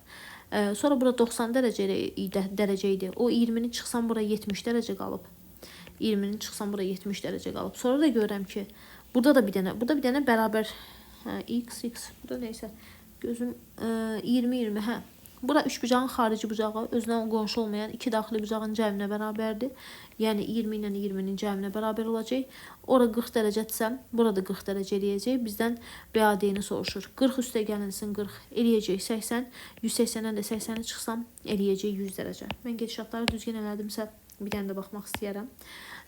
[SPEAKER 1] Sonra burada 90 dərəcə idi. O 20-ni çıxsam bura 70 dərəcə qalıb. 20-ni çıxsam bura 70 dərəcə qalıb. Sonra da görürəm ki, burada da bir dənə, burada bir dənə bərabər x, x, burada neysə gözüm 20, 20, hə. Bura üçbucağın xarici bucağı özünə qonşu olmayan iki daxili bucağın cəminə bərabərdir. Yəni 20 ilə 20-nin cəminə bərabər olacaq. Ora 40 dərəcədirsə, burada 40 dərəcə eləyəcək. Bizdən BAD-ni soruşur. 40 üstə gəlinsin 40 eləyəcək 80. 180-dən də 80-i çıxsam eləyəcək 100 dərəcə. Mən gedişatları düzgün elədimsə bir dənə də baxmaq istəyirəm.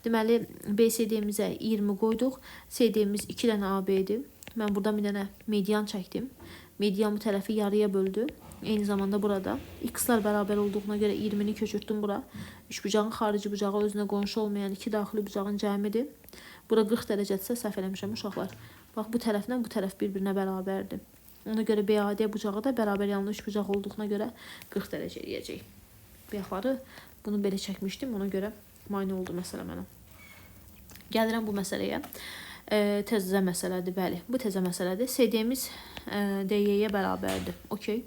[SPEAKER 1] Deməli, BCD-mizə 20 qoyduq. CD-miz 2 dənə AB-dir. Mən buradan bir dənə median çəkdim. Median bu tərəfi yarıya böldü. Eyni zamanda burada x-lar bərabər olduğuna görə 20-ni köçürtdüm bura. Üçbucağın xarici bucağı özünə qonşu olmayan iki daxili bucağın cəmidir. Bura 40 dərəcədirsə səhv eləmişəm uşaqlar. Bax bu tərəflə bu tərəf bir-birinə bərabərdir. Ona görə BAD bucağı da bərabər yanlı üçbucaq olduğuna görə 40 dərəcə eləyəcək. Bayaqları bunu belə çəkmişdim, ona görə mane oldu məsələ mənə. Gəlirəm bu məsələyə. Təzə məsələdir, bəli. Bu təzə məsələdir. CD-miz DY-yə bərabərdir. Okey.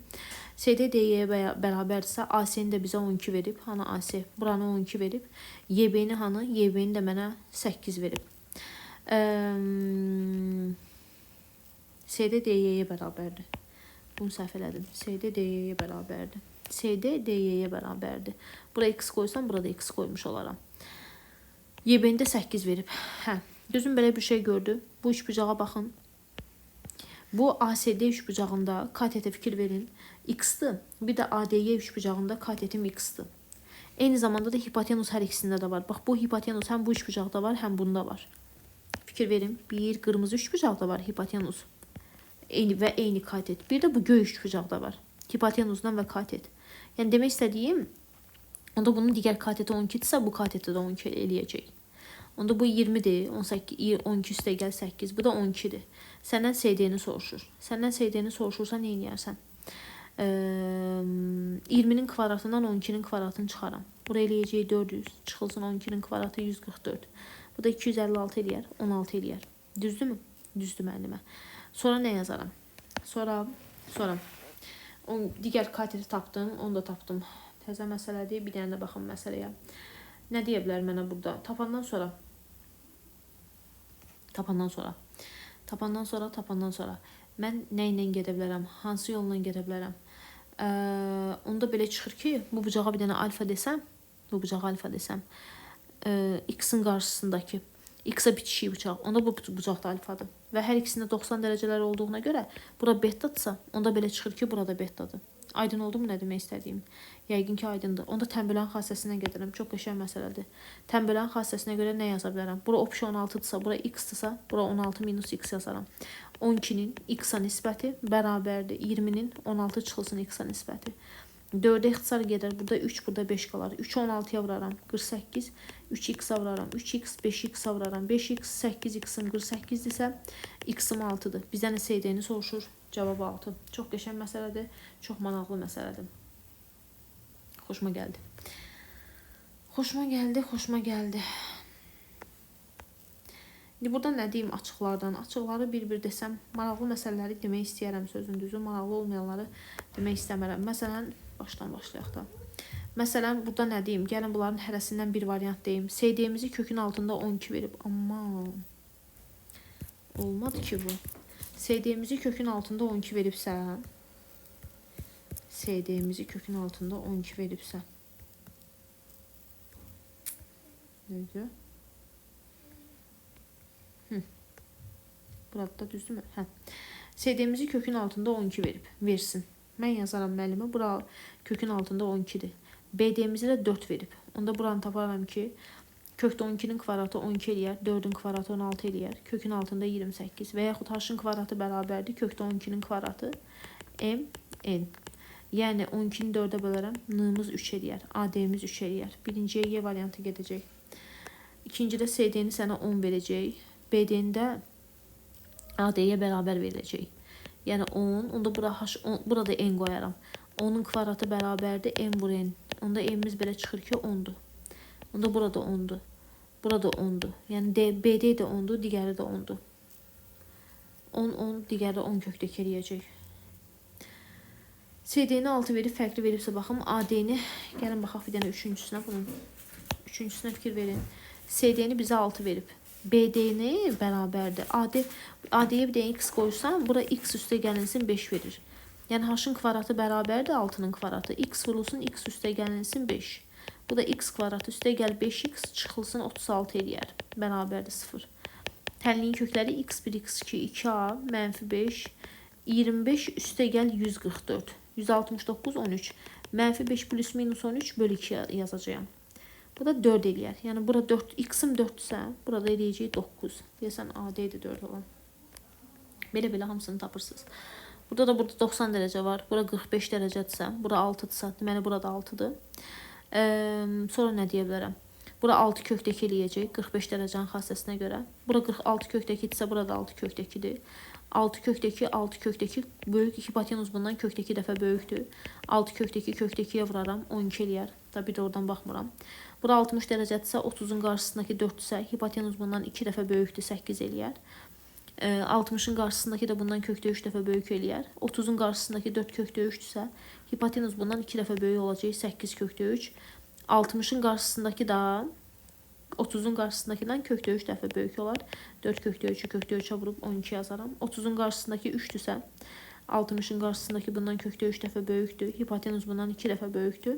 [SPEAKER 1] CD DY-yə bərabərdirsə, AC-ni də bizə 12 verib. Hanı AC? Buranı 12 verib. YB-ni hanı? YB-ni də mənə 8 verib. CD DY-yə bərabərdir. Bunu səhv elədim. CD DY-yə bərabərdir. CD DY-yə bərabərdir. Bura x qoysam, burada x qoymuş olaram. YB-ni də 8 verib. Hə. Gözüm belə bir şey gördü. Bu üçbucağa baxın. Bu ACD üçbucağında katetə fikir verin. X-dır. Bir də ADY üçbucağında katetim X-dır. Eyni zamanda da hipotenuz hər ikisində də var. Bax bu hipotenuz həm bu üçbucaqda var, həm bunda var. Fikir verin. Bir qırmızı üçbucaqda var hipotenuz. Eyni və eyni katet. Bir də bu göy üçbucaqda var. Hipotenuzla və katet. Yəni demək istədiyim, onda bunun digər kateti 12-dirsə, bu katetdə də 12 eləyəcək. Onda bu 20-dir. 18, 12 üstə gəl 8. Bu da 12-dir. Səndən CD-ni soruşur. Səndən CD-ni soruşursa nə eləyərsən? 20-nin kvadratından 12-nin kvadratını çıxaram. Bura eləyəcək 400. Çıxılsın 12-nin kvadratı 144. Bu da 256 eləyər, 16 eləyər. Düzdürmü? Düzdür müəllimə. Sonra nə yazaram? Sonra digər kateti tapdım, onu da tapdım. Təzə məsələdir. Bir dənə də baxın məsələyə. Nə deyə bilər mənə burada? Tapandan sonra mən nə ilə gedə bilərəm? Hansı yolla gedə bilərəm? Onda belə çıxır ki, bu bucağa bir dənə alfa desəm, x-in qarşısındakı x-a bitişik bıçaq, onda bu bucaq da alfadır. Və hər ikisində 90 dərəcələr olduğuna görə bura betadırsa, onda belə çıxır ki, burada betadır. Aydın oldu mu nə demək istədiyim? Yəqin ki, aydındır. Onda tənbölən xassəsindən gedirəm. Çox qəşəng məsələdir. Tənbölən xassəsinə görə nə yaza bilərəm? Bura opşi 16-dırsa, bura x-dırsa, bura 16 minus x yazaram. 12-nin x-a nisbəti bərabərdir. 20-nin 16 çıxılsın x-a nisbəti. 4-ə ixtisar gedər. Burada 3, burada 5 qalar. 3-ü 16-ya vuraram. 48. 3x-a vuraram. 3x, 5x-a vuraram. 5x, 8x-im 48-dirsə, x-im 6-dır. Bizdən CD-ni soruşur. Cavab 6. Çox qəşəng məsələdir. Çox maraqlı məsələdir. Xoşuma gəldi. Xoşuma gəldi, xoşuma gəldi. İndi burada nə deyim açıqlardan? Açıqları bir-bir desəm, maraqlı məsələləri demək istəyərəm sözün düzü, maraqlı olmayanları demək istəmərəm. Məsələn, başdan başlayaq da. Məsələn, burada nə deyim? Gəlin bunların hərəsindən bir variant deyim. CD-mizi kökün altında 12 verib. Aman, olmadı ki bu. CD-mizi kökün altında 12 veribsə, CD-mizi kökün altında 12 veribsə. Nə diyor? Burada da düzdürmü? Hə. CD-mizi kökün altında 12 verib. Versin. Mən yazaram müəllimə. Bura kökün altında 12-dir. BD-mizi də 4 verib. Onda buranı taparam ki, kökdə 12-nin kvadratı 12 eləyər, 4-ün kvadratı 16 eləyər, kökün altında 28 və yaxud h-ın kvadratı bərabərdir, kökdə 12-nin kvadratı m, n. Yəni 12-ni 4-ə bölərəm, n-imiz 3 eləyər, AD-miz 3 eləyər. Birinciyə Y variantı gedəcək. İkincidə CD-ni sənə 10 verəcək, BD-ni də AD-yə bərabər veriləcək. Yəni 10, onda bura h, 10, burada n qoyaram. 10-un kvadratı bərabərdir, m vur n. Onda m-imiz belə çıxır ki, 10-dur. Onda burada 10-dur. Burada 10-dur. Yəni BD də 10-dur, digəri də 10-dur. 10, 10, digəri 10 kökdəki eləyəcək. CD-ni 6 verib, fərqli veribsə baxım. AD-ni, gəlin baxaq bir dənə üçüncüsünə bunun. Üçüncüsünə fikir verin. CD-ni bizə 6 verib. BD-ni bərabərdir. AD-yə bir dənə x qoysam, bura x üstə gəlinsin 5 verir. Yəni h-ın kvadratı bərabərdir 6-nın kvadratı. X vurulsun, x üstə gəlinsin 5. Bu da x kvadratı üstə gəl 5x çıxılsın 36 eləyər. Bərabərdir 0. Tənliyin kökləri x1, x2, 2a, mənfi 5, 25 üstə gəl 144. 169, 13. Mənfi 5 plus minus 13 bölü 2 yazacağam. Bu da 4 eləyər. Yəni bura 4, x-im 4-dürsə, burada eləyəcək 9. Deyəsən AD-dir 4 olan. Belə-belə hamısını tapırsınız. Burada da burada 90 dərəcə var. Bura 45 dərəcədirsə, bura 6-dırsa, deməli burada 6-dır. Sonra nə deyə bilərəm? Bura 6 kökdəki eləyəcək 45 dərəcənin xassəsinə görə. Bura 46 kökdəkidirsə, burada 6 kökdəkidir. 6 kökdəki, 6 kökdəki böyük hipotenuz bundan kökdəki dəfə böyükdür. 6 kökdəki kökdəkiyə vuraram, 12 eləyər. Da bir də oradan baxmıram. Bura 60 dərəcədirsə, 30-un qarşısındakı 4-dürsə, hipotenuz bundan 2 dəfə böyükdür, 8 eləyər. 60-ın qarşısındakı da bundan kökdə 3 dəfə böyük eləyər. 30-un qarşısındakı 4 kökdə 3-dürsə, hipotenuz bundan 2 dəfə böyük olacaq, 8 kökdə 3. 60-ın qarşısındakı da 30-un qarşısındakıdan kökdə 3 dəfə böyük olar. 4 kökdə 3-ü kökdə 3-ə vurub 12 yazaram. 30-un qarşısındakı 3-dürsə, 60-ın qarşısındakı bundan kökdə 3 dəfə böyükdür. Hipotenuz bundan 2 dəfə böyükdür.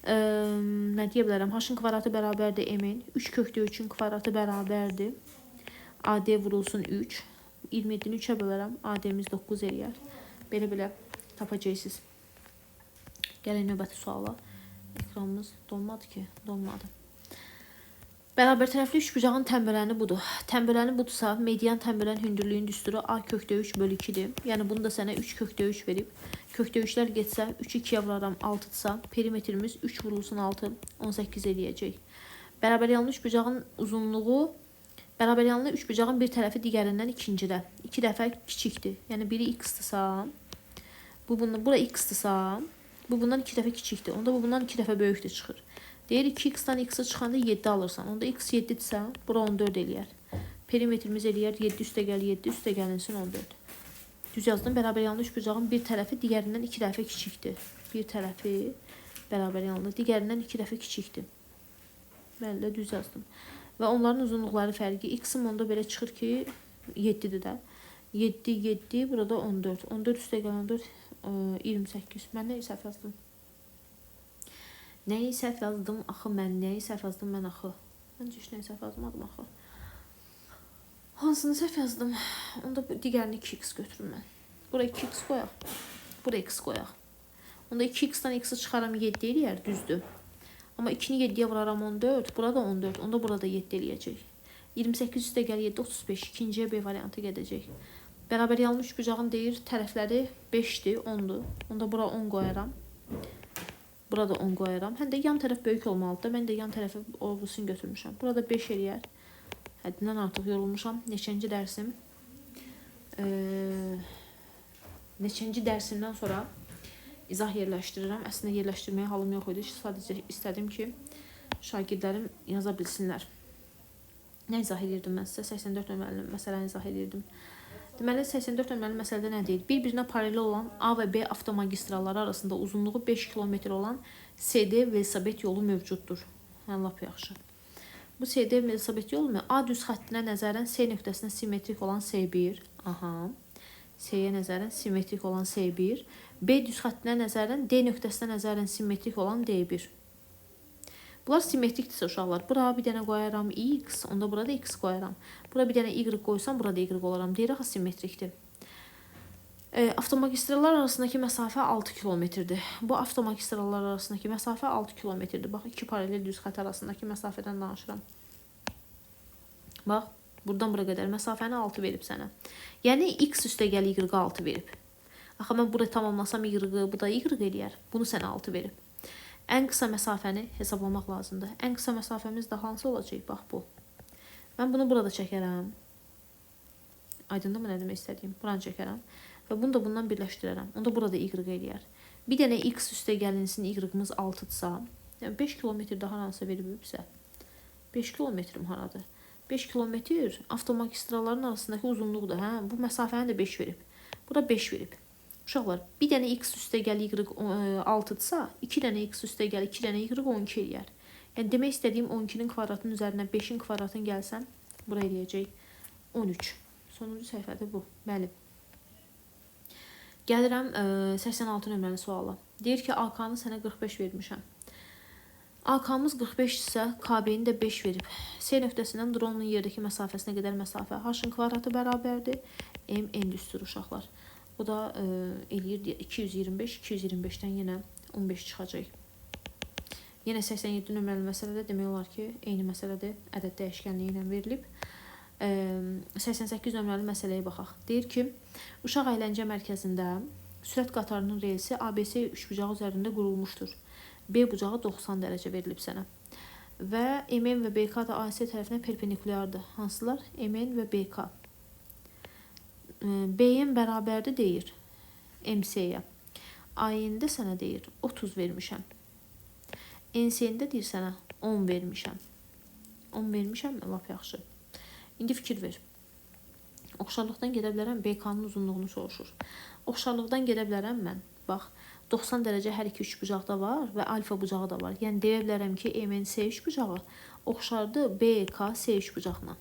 [SPEAKER 1] Nə deyə bilərəm? H-ın kvadratı bərabərdir m-in. 3 kökdə 3-ün kvadratı bərabərdir. AD vurulsun 3. 27-ni 3-ə bölərəm. AD-miz 9 eləyər. Belə-belə tapacaqsınız. Gəlin növbəti suala. Ekranımız donmadı ki, donmadı. Bərabər tərəfli üçbucağın tənbələni budur. Tənbələni budursa, median tənbələn hündürlüyün düsturu A kökdə 3 bölü 2-dir. Yəni bunu da sənə 3 kökdə 3 verib. Kökdə 3-lər getsə, 3-ü 2-yə vuraram 6-dırsa, perimetrimiz 3 vurulsun 6, 18 eləyəcək. Bərabər yanlı üçbucağın uzunluğu, bərabər yanlı üçbucağın bir tərəfi digərindən ikincidə. 2 dəfə kiçikdir. Yəni biri x-dırsa, bu bundan, bura x-dırsa, bu bundan 2 dəfə kiçikdir. Onda bu bundan 2 dəfə böyükdür çıxır. Deyir 2x-dan x-i çıxanda 7 alırsan. Onda x 7-dirsə, bura 14 eləyər. Perimetrimiz eləyər 7 üstə gəl 7 üstə gəlinsin 14. Düz yazdım. Bərabər yanlı üçbucağın bir tərəfi digərindən 2 dəfə kiçikdir. Bir tərəfi bərabər yanlı digərindən 2 dəfə kiçikdir. Bəli, düz yazdım. Və onların uzunluqları fərqi. X-im onda belə çıxır ki, 7-dir də. 7, 7, burada 14. 14 üstə gəl 14, 28. Mən nəyi səhv yazdım? Nəyi səhv yazdım axı mən? Nəyi səhv yazdım mən axı? Məncə heç nəyi səhv yazmadım axı. Hansını səhv yazdım? Onda digərini 2x götürüm mən. Bura 2x qoyaq. Bura x qoyaq. Onda 2x-dan x-i çıxaram 7 eləyər, düzdür. Amma 2-ni 7-yə vuraram 14, burada 14, onda burada 7 eləyəcək. 28 üstə gəl 7, 35. İkinciyə B variantı gedəcək. Bərabər yanlı üçbucağın deyir, tərəfləri 5-dir, 10-dur. Onda bura 10 qoyaram. Burada 10 qoyaram. Həm də yan tərəf böyük olmalıdır. Mən də yan tərəfi olğusunu götürmüşəm. Burada 5 eləyər. Həddindən artıq yorulmuşam. Neçənci dərsim? Neçənci dərsimdən sonra izah yerləşdirirəm. Əslində yerləşdirməyə halım yox idi. Sadəcə istədim ki, şagirdlərim yaza bilsinlər. Nə izah edirdim mən sizə? 84 nömrəli məsələni izah edirdim. Deməli, 84 nömrəli məsələdə nə deyir? Bir-birinə paralel olan A və B avtomagistralları arasında uzunluğu 5 km olan CD velosiped yolu mövcuddur. Hə, lap yaxşı. Bu CD velosiped yolu mu? A düz xəttinə nəzərən C nöqtəsinə simmetrik olan S1. Aha. C-yə nəzərən simmetrik olan S1. B düz xəttinə nəzərən D nöqtəsinə nəzərən simmetrik olan D1. Bunlar simmetrikdirsə uşaqlar. Bura bir dənə qoyaram X, onda burada X qoyaram. Bura bir dənə Y qoysam, burada Y olaram. Deyir axı simmetrikdir. Avtomagistrallar arasındakı məsafə 6 kilometrdir. Bu avtomagistrallar arasındakı məsafə 6 kilometrdir. Bax, iki paralel düz xətt arasındakı məsafədən danışıram. Bax, buradan bura qədər məsafəni 6 verib sənə. Yəni, X üstə gəl Y-ı 6 verib. Axı, mən burayı tamamlasam Y-ı, bu da Y eləyər. Bunu sənə 6 verib. Ən qısa məsafəni hesablamaq lazımdır. Ən qısa məsafəmiz də hansı olacaq? Bax, bu. Mən bunu burada çəkərəm. Aydındır mı nə demək istədiyim? Buranı çəkərəm. Və bunu da bundan birləşdirərəm. Onda burada Y eləyər. Bir dənə X üstə gəlinsin, Y-ımız 6-dırsa, yəni 5 kilometr daha hansısa veribsə, 5 kilometrim haradır? 5 kilometr avtomagistralların arasındakı uzunluqdur. Hə? Bu məsafəni də 5 verib. Bura 5 verib. Uşaqlar, bir dənə X üstə gəl Y 6-dırsa, 2 dənə X üstə gəl 2 dənə Y 12 eləyər. Yəni demək istədiyim 12-nin kvadratının üzərinə 5-in kvadratını gəlsəm, bura eləyəcək 13. Sonuncu səhifədə bu. Bəli. Gəlirəm 86 nömrəli suala. Deyir ki, AK-nı sənə 45 vermişəm. AK-mız 45 isə KB-ni də 5 verib. C nöqtəsindən dronun yerdəki məsafəsinə qədər məsafə H-ın kvadratı bərabərdir. M, N düstur uşaqlar. Bu da eləyir 225, 225-dən yenə 15 çıxacaq. Yenə 87 nömrəli məsələdə demək olar ki, eyni məsələdir. Ədəd dəyişkənliyi ilə verilib. 88 nömrəli məsələyə baxaq. Deyir ki, Uşaq Əyləncə Mərkəzində sürət qatarının relsi ABC üçbucağı üzərində qurulmuşdur. B bucağı 90 dərəcə verilib sənə. Və MN və BK da AC tərəfinə perpendikulyardır. Hansılar? MN və BK. BM bərabərdir deyir MC-yə. AN-də sənə deyir 30 vermişəm. NC-də deyir sənə 10 vermişəm. 10 vermişəm, lap yaxşı. İndi fikir ver. Oxşarlıqdan gedə bilərəm, BK-nın uzunluğunu soruşur. Oxşarlıqdan gedə bilərəm mən. Bax, 90 dərəcə hər iki üçbucaqda var və alfa bucağı da var. Yəni, deyə bilərəm ki, MNC üçbucağı oxşardır BKC üçbucağına.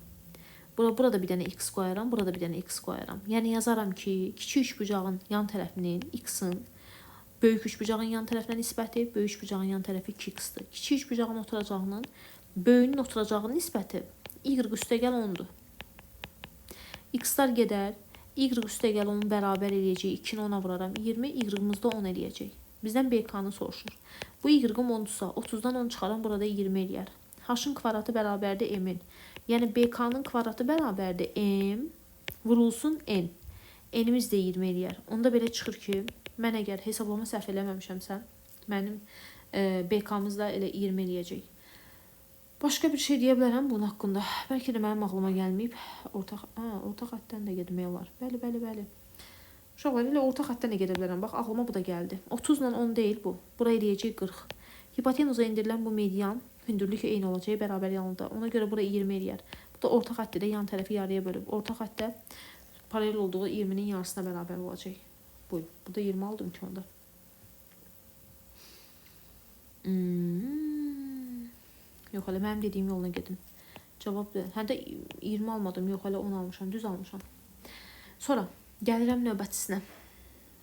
[SPEAKER 1] Burada bir dənə X qoyaram, burada bir dənə X qoyaram. Yəni, yazaram ki, kiçik üçbucağın yan tərəfinin X-in, böyük üçbucağın yan tərəfinə nisbəti, böyük üçbucağın yan tərəfi 2X-dir. Kiçik üçbucağın oturacağının, böyüyünün oturacağının nisbəti Y üstəgəl 10-dur. X-lar gedər, Y üstəgəl 10 bərabər eləyəcək, 2-ni 10-a vuraram, 20, Y-ımız da 10 eləyəcək. Bizdən BK-nı soruşur. Bu Y-ım 10-dursa, 30-dan 10 çıxaram, burada 20 eləyər. H-ın kvadratı bərabərdir M-in. Yəni, BK-nın kvadratı bərabərdir M vurulsun N. N-imiz də 20 eləyər. Onda belə çıxır ki, mən əgər hesablama səhv eləməmişəmsə, mənim BK-mız da elə 20 eləyəcək. Başqa bir şey deyə bilərəm bunun haqqında. Bəlkə də mənim ağlıma gəlməyib. Orta xəttdən də getmək olar. Bəli, bəli, bəli. Uşaqlar, elə orta xəttdən də gedə bilərəm. Bax, ağlıma bu da gəldi. 30 ilə 10 deyil bu. Bura eləyəcək 40. Hipotenuza endirilən bu median hündürlük eyni olacaq, bərabər yanında. Ona görə bura 20 eləyər. Bu da orta xətti də yan tərəfi yarıya bölüb. Orta xəttə paralel olduğu 20-nin yarısına bərabər olacaq. Bu, burada 20 aldım ki onda. Yox, hələ mənim dediyim yoluna gedin. Cavab, hə də 20 almadım. Yox, hələ 10 almışam. Düz almışam. Sonra gəlirəm növbətisinə.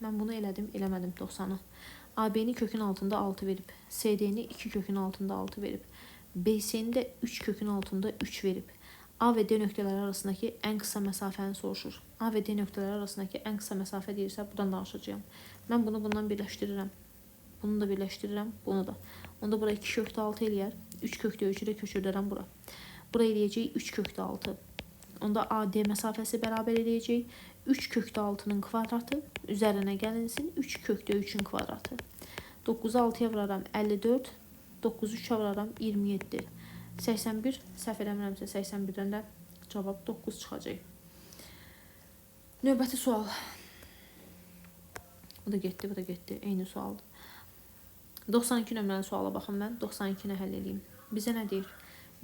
[SPEAKER 1] Mən bunu elədim, eləmədim 90-ı. AB-ni kökün altında 6 verib. CD-ni 2 kökün altında 6 verib. BC-ni də 3 kökün altında 3 verib. A və D nöqtələri arasındakı ən qısa məsafəni soruşur. A və D nöqtələri arasındakı ən qısa məsafə deyirsə, buradan danışacağam. Mən bunu bundan birləşdirirəm. Bunu da birləşdirirəm, bunu da. Onda bura 2 kökdə 6 eləyər. 3 kökdə 3-ü də köçürdərəm bura. Bura eləyəcək 3 kökdə 6. Onda AD məsafəsi bərabər eləyəcək. 3 kökdə 6-nın kvadratı üzərinə gəlinsin 3 kökdə 3-ün kvadratı. 9-u 6-ya vuraram 54, 9-u 3-ə vuraram 27. 81, səhv eləmirəmsə 81-dən də cavab 9 çıxacaq. Növbəti sual. Bu da getdi, bu da getdi. Eyni sualdır. 92 nömrəli suala baxın mən. 92-ni həll edeyim. Bizə nə deyir?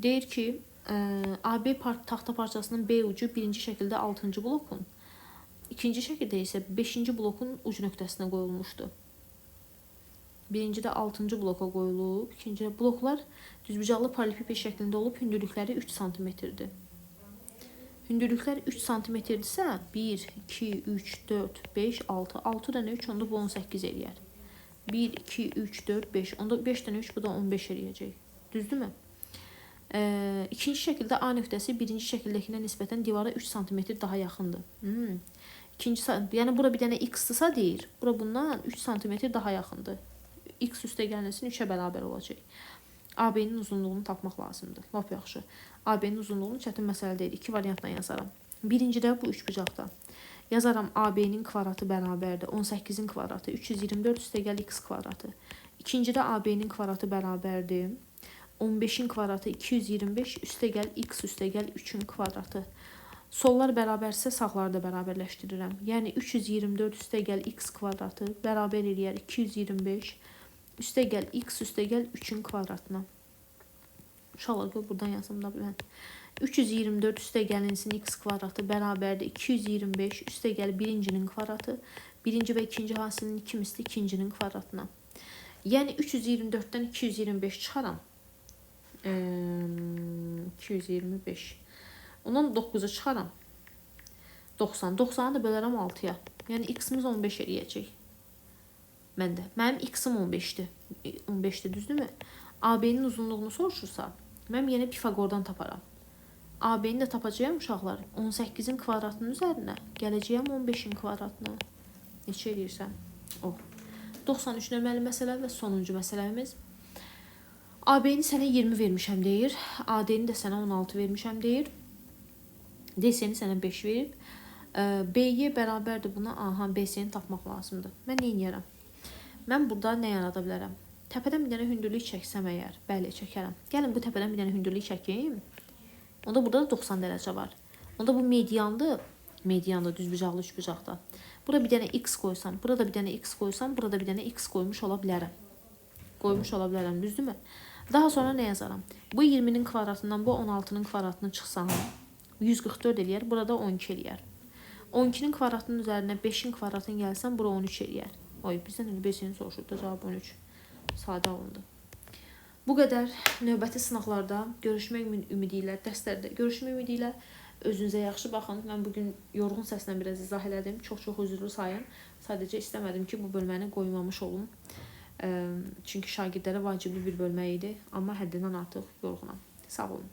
[SPEAKER 1] Deyir ki, AB taxta parçasının B ucu birinci şəkildə 6-cı blokun, ikinci şəkildə isə 5-ci blokun uc nöqtəsinə qoyulmuşdu. Birincidə 6-cı bloka qoyulub, ikincidə bloklar düzbucaqlı paralelipiped şəklində olub, hündürlükləri 3 sm-dir. Hündürlüklər 3 sm-dirsə, 1, 2, 3, 4, 5, 6, 6 dənə 3, onda bu 18 eləyər. 1, 2, 3, 4, 5, onda 5 dənə 3, bu da 15 eləyəcək. Düzdürmü? İkinci şəkildə A nöqtəsi birinci şəkildəkinə nisbətən divara 3 sm daha yaxındır. İkinci, yəni bura bir dənə x-dırsa deyir, bura bundan 3 sm daha yaxındır. X üstə gəlinsin 3-ə bərabər olacaq. AB-nin uzunluğunu tapmaq lazımdır. Lap yaxşı. AB-nin uzunluğunu çətin məsələ deyil. İki variantla yazaram. Birincidə bu üçbucaqda. Yazaram AB-nin kvadratı bərabərdir. 18-in kvadratı. 324 üstə gəl x kvadratı. İkincidə AB-nin kvadratı bərabərdir. 15-in kvadratı 225 üstə gəl x üstə gəl 3-ün kvadratı. Sollar bərabərsə sağları da bərabərləşdirirəm. Yəni 324 üstə gəl x kvadratı bərabər eləyər 225 üstə gəl x üstə gəl 3-ün kvadratına. Uşaqlar, qoy buradan yazım da mən. 324 üstə gəlinsin x kvadratı bərabərdir 225 üstə gəl birincinin kvadratı. Birinci və ikinci hasilinin 2 misli ikincinin kvadratına. Yəni 324-dən 225 çıxaram. 225. Ondan 9-u çıxaram. 90. 90-ı da bölərəm 6-ya. Yəni x-imiz 15 eləyəcək. Məndə. Mənim x-im 15-dir. 15-dir, düzdürmü? AB-nin uzunluğunu soruşursa, mən yenə Pifaqordan taparam. AB-ni də tapacağam uşaqlar. 18-in kvadratının üzərinə gələcəyəm 15-in kvadratına. Neçə eləyirsən? O. 93 nömrəli məsələ və sonuncu məsələmiz. AB-ni sənə 20 vermişəm deyir. AD-ni də sənə 16 vermişəm deyir. DC-ni sənə 5 verib. BY bərabərdir buna. Aha, BC-ni tapmaq lazımdır. Mən nə eləyərəm? Mən burada nə yarada bilərəm? Təpədən bir dənə hündürlük çəksəm əgər, bəli, çəkərəm. Gəlin bu təpədən bir dənə hündürlük çəkim. Onda burada da 90 dərəcə var. Onda bu mediandır. Mediandır, düzbucaqlı üçbucaqda. Bura bir dənə x qoysam, burada bir dənə x qoysam, burada bir dənə x qoymuş ola bilərəm. Qoymuş ola bilərəm, düzdürmü? Daha sonra nə yazaram? Bu 20-nin kvadratından bu 16-nın kvadratını çıxsam, 144 eləyər, burada 12 eləyər. 12-nin kvadratının üzərinə 5-in kvadratını gəlsəm, bura 13 eləyər. Oy, bizdən elə 5-ini soruşur da, cavab 13. Sadə alındı. Bu qədər. Növbəti sınaqlarda görüşmək ümidi ilə, dərslərdə görüşmək ümidi ilə özünüzə yaxşı baxın. Mən bugün yorğun səslə biraz izah elədim. Çox-çox üzrlü sayın. Sadəcə istəmədim ki, bu bölməni qoymamış olum. Çünki şagirdlərə vacibli bir bölmə idi. Amma həddindən artıq yorğunam. Sağ olun.